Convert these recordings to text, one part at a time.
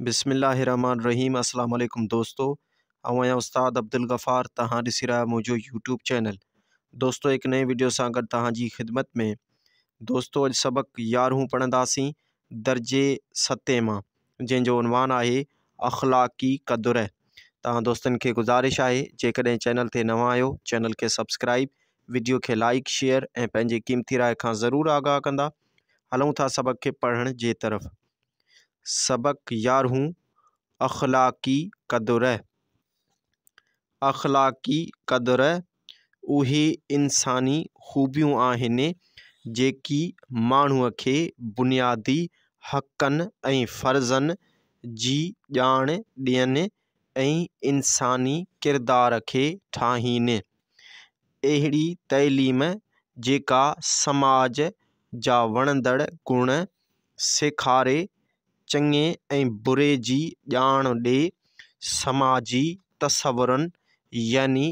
بسم الله الرحمن الرحيم السلام عليڪم دوستو آئون آهيان استاد عبدالغفار توهان ڏسي رهيا منهنجو يوٽيوب چينل دوستو هڪ نئين وڊيو سان گڏ توهان جي خدمت ۾ دوستو اڄ سبق يارهون پڙهنداسين درجي ستين مان جنهن جو عنوان آهي اخلاقي قدر توهان دوستن کي گذارش آهي جيڪڏهن چينل تي نوان آهيو چينل کي سبسڪرائب وڊيو کي لائڪ شيئر ۽ پنهنجي قيمتي راء کان ضرور آگاهه ڪندا هلون ٿا سبق کي پڙهڻ جي طرف سبق يارهون، اخلاقي قدر، اخلاقي قدر اهي انساني خوبيون آهن، جيڪي ماڻهوء کي بنيادي حقن ۽ فرضن جي ڄاڻ ڏين ۽ انساني ڪردار کي ٺاهين. اهڙي تعليم جيڪا سماج جا وڻندڙ گڻ سيکاري، چڱي ۽ بري جي ڄاڻ ڏي، سماجي تصورن يعني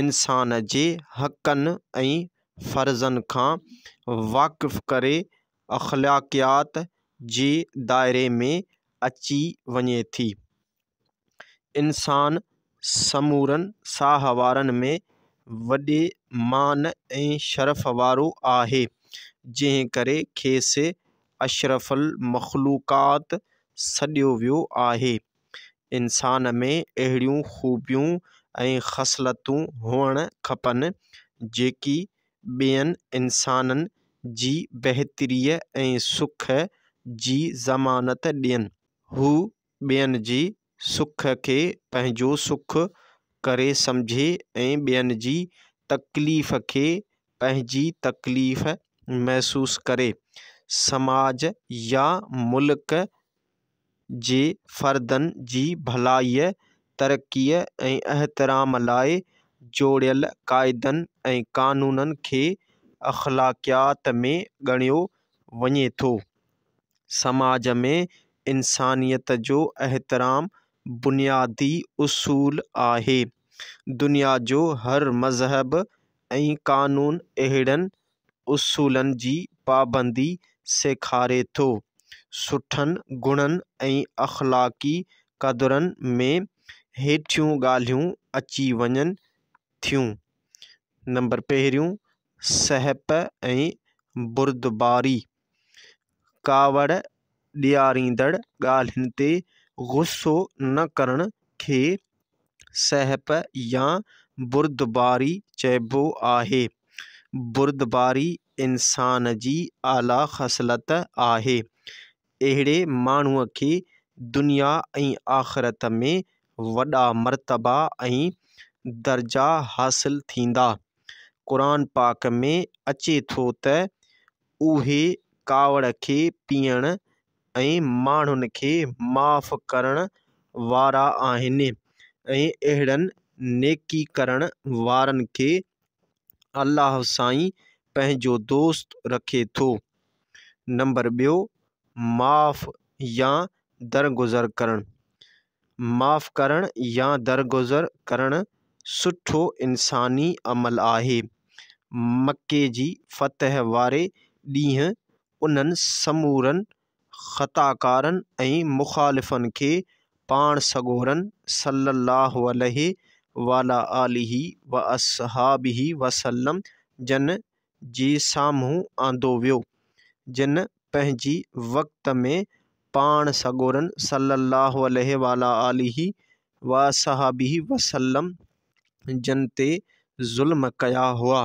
انسان جي حقن ۽ فرضن کان واقف ڪري اخلاقيات جي دائري ۾ اچي وڃي ٿي. انسان سمورن ساهه وارن ۾ وڏي مان ۽ شرف وارو آهي، جنهن ڪري کيس اشرف المخلوقات سڏيو ويو آهي. انسان ۾ اهڙيون خوبيون ۽ خصلتون هئڻ کپن، جيڪي ٻين انسانن جي بهتريء ۽ سک جي ضمانت ڏين. هو ٻين جي سک کي پنهنجو سک ڪري سمجهي ۽ ٻين جي تڪليف کي پنهنجي تڪليف محسوس ڪري. سماج يا ملڪ جي فردن جي ڀلائيء، ترقيء ۽ احترام لاء جوڙيل قاعدن ۽ قانونن کي اخلاقيات ۾ ڳڻيو وڃي ٿو. سماج ۾ انسانيت جو احترام بنيادي اصول آهي. دنيا جو هر مذهب ۽ قانون اهڙن اصولن جي پابندي سيکاري ٿو. سٺن گڻن ۽ اخلاقي قدرن ۾ هيٺيون ڳالهيون اچي وڃن ٿيون. نمبر پهريون، سهپ ۽ بردباري. ڪاوڙ ڏياريندڙ ڳالهين تي غصو نه ڪرڻ کي سهپ يا بردباري چئبو آهي. بردباري انسان جي اعليٰ خصلت آهي. اهڙي ماڻهوء کي دنيا ۽ آخرت ۾ وڏا مرتبا ۽ درجا حاصل ٿيندا. قرآن پاڪ ۾ اچي ٿو ته اهي ڪاوڙ کي پيئڻ ۽ ماڻهن کي معاف ڪرڻ وارا آهن ۽ اهڙن نيڪي ڪرڻ وارن کي الله سائين پنهنجو دوست رکي ٿو. نمبر ٻيو، معاف يا درگذر ڪرڻ. معاف ڪرڻ يا درگذر ڪرڻ سٺو انساني عمل آهي. مڪي جي فتح واري ڏينهن انهن سمورن خطاڪارن ۽ مخالفن کي پاڻ سڳورن صلّي اللّٰه عليه وعليٰ آله واصحابه وسلّم جن جي سامهون آندو ويو، جن پنهنجي وقت ۾ پاڻ سڳورن صلّي اللّٰه عليه وعليٰ آله واصحابه وسلّم جن تي ظلم ڪيا هئا،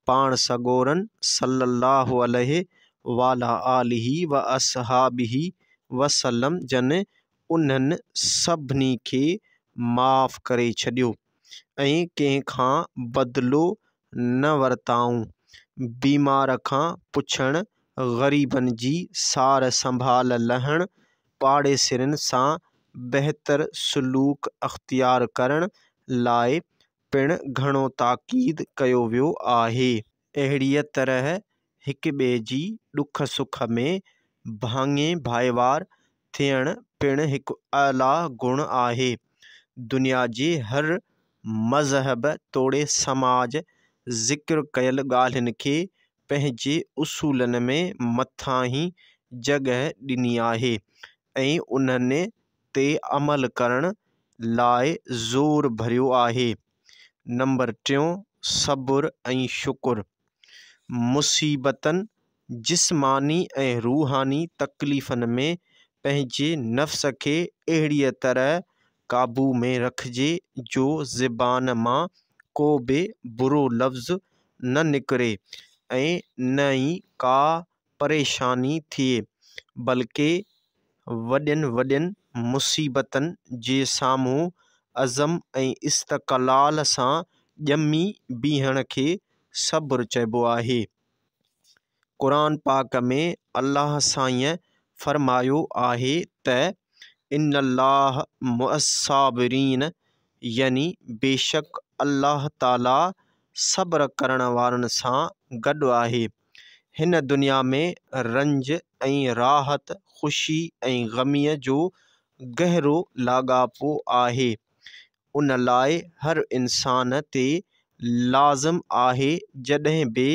پاڻ سڳورن صلّي اللّٰه عليه وعليٰ آله واصحابه وسلّم جن انهن سڀني کي معاف ڪري ڇڏيو ۽ ڪنهن کان بدلو نه ورتائون. بيمار کان پڇڻ، غريبن جي سار سنڀال لهڻ، پاڙيسرين سان بهتر سلوڪ اختيار ڪرڻ لاء پڻ گهڻو تاڪيد ڪيو ويو آهي. اهڙيء طرح هڪ ٻئي جي ڏک سک ۾ ڀاڱي ڀائيوار ٿيڻ پڻ هڪ اعليٰ گڻ آهي. دنيا جي هر مذهب توڙي سماج ذڪر ڪيل ڳالهين کي پنهنجي اصولن ۾ مٿاهين جڳهه ڏني آهي ۽ انهن تي عمل ڪرڻ لاءِ زور ڀريو آهي. نمبر ٽيون، صبر ۽ شڪر. مصيبتن، جسماني ۽ روحاني تڪليفن ۾ پنهنجي نفس کي اهڙيء طرح قابو ۾ رکجي جو زبان مان ڪو به برو لفظ نه نڪري ۽ نه ئي ڪا پريشاني ٿئي، بلڪه وڏين وڏين مصيبتن جي سامهون عزم ۽ استقلال سان ڄمي بيهڻ کي صبر چئبو آهي. قرآن پاڪ ۾ الله سائينء فرمايو آهي ته ان الله مع الصابرين يعني بيشڪ الله تعاليٰ صبر ڪرڻ وارن سان گڏ آهي. هن دنيا ۾ رنج ۽ راحت، خوشي ۽ غميء جو گهرو لاڳاپو آهي. ان لاءِ هر انسان تي لازم آهي جڏهن به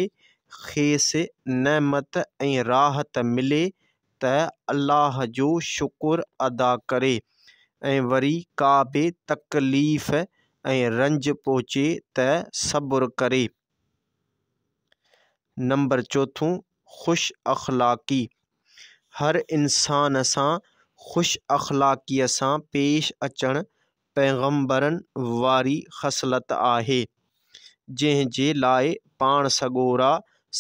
کيس نعمت ۽ راحت ملي ته الله جو شڪر ادا ڪري ۽ وري ڪا به تڪليف ۽ رنج پهچي ته صبر ڪري. نمبر چوٿون، خوش اخلاقي. هر انسان سان خوش اخلاقيء سان پيش اچڻ پيغمبرن واري خصلت آهي، جنهن جي لاءِ پاڻ سڳورا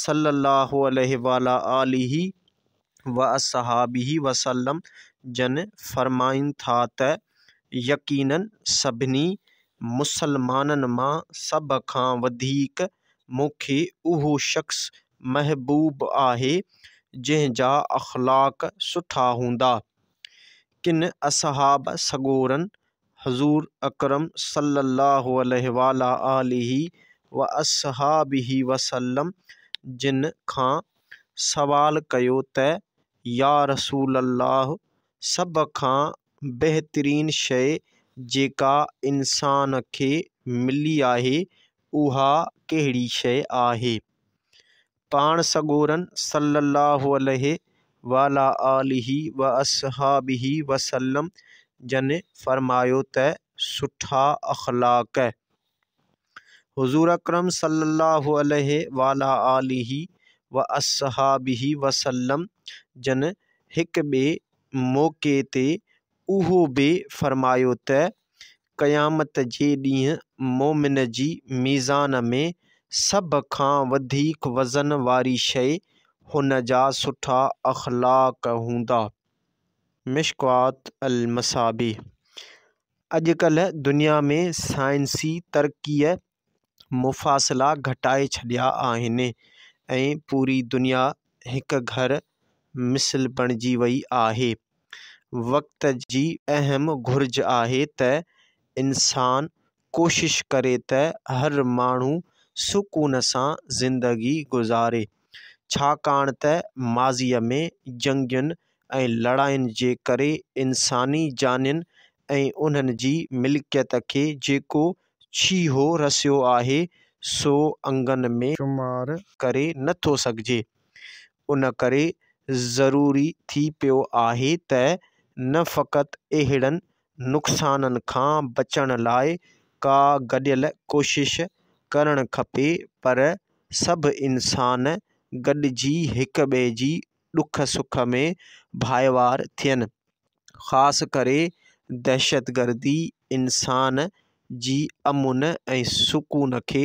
صلّي اللّٰه عليه وعليٰ آله واصحابه وسلّم جن فرمائن ٿا ته يقيناً سڀني مسلمانن مان سڀ کان وڌيڪ مون کي اهو شخص محبوب آهي، جنهن جا اخلاق سٺا هوندا. ڪن اصحاب سڳورن حضور اڪرم صلّي اللّٰه عليه وعليٰ آله واصحابه وسلّم جن کان سوال ڪيو ته يا رسول الله! سڀ کان بهترين شيء جيڪا انسان کي ملي آهي اها ڪهڙي شيء آهي؟ پاڻ سڳورن صلّي اللّٰه عليه وعليٰ آله واصحابه وسلّم جن فرمايو ته سٺا اخلاق. حضور اڪرم صلّي اللّٰه عليه وعليٰ آله واصحابه وسلّم جن هڪ ٻئي موقعي تي اهو به فرمايو ته قيامت جي ڏينهن مؤمن جي ميزان ۾ سڀ کان وڌيڪ وزن واري شيء هن جا سٺا اخلاق هوندا. مشڪوة المصابيح، اڄڪلهه دنيا ۾ سائنسي ترقيء مفاصلا گهٽائي ڇڏيا آهن ۽ پوري دنيا هڪ گهر مثل بڻجي وئي آهي. وقت جي اهم گهرج آهي ته انسان ڪوشش ڪري ته هر ماڻهو سڪون سان زندگي گذاري، ڇاڪاڻ ته ماضيء ۾ جنگين ۽ لڙاين جي ڪري انساني جانين ۽ انهن جي ملڪيت کي جيڪو ڇيهو رسيو آهي، سو انگن ۾. شمار ڪري نه ٿو سگهجي. ان ڪري ضروري ٿي پيو آهي ته نه فقط اهڙن نقصانن کان بچڻ لاءِ ڪا گڏيل ڪوشش ڪرڻ کپي پر سڀ انسان گڏجي هڪٻئي جي ڏک سک ۾ ڀائيوار ٿين. خاص ڪري دهشتگردي انسان جي امن ۽ سڪون کي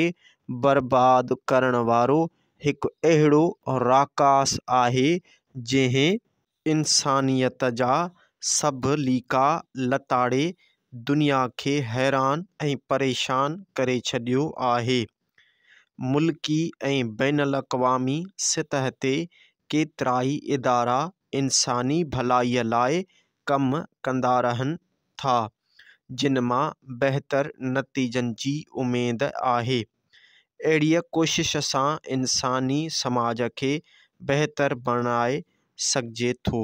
برباد ڪرڻ وارو هڪ اهڙو راڪاس آهي، جنهن انسانيت جا سڀ ليڪا لتاڙي دنيا کي حيران ۽ پريشان ڪري ڇڏيو آهي. ملڪي ۽ بين الاقوامي سطح تي ڪيترائي ادارا انساني ڀلائيء لاءِ ڪم ڪندا رهن ٿا، جن مان بهتر نتيجن جي اميد آهي. اهڙيء ڪوشش سان انساني سماج کي بهتر بڻائي سگهجي ٿو.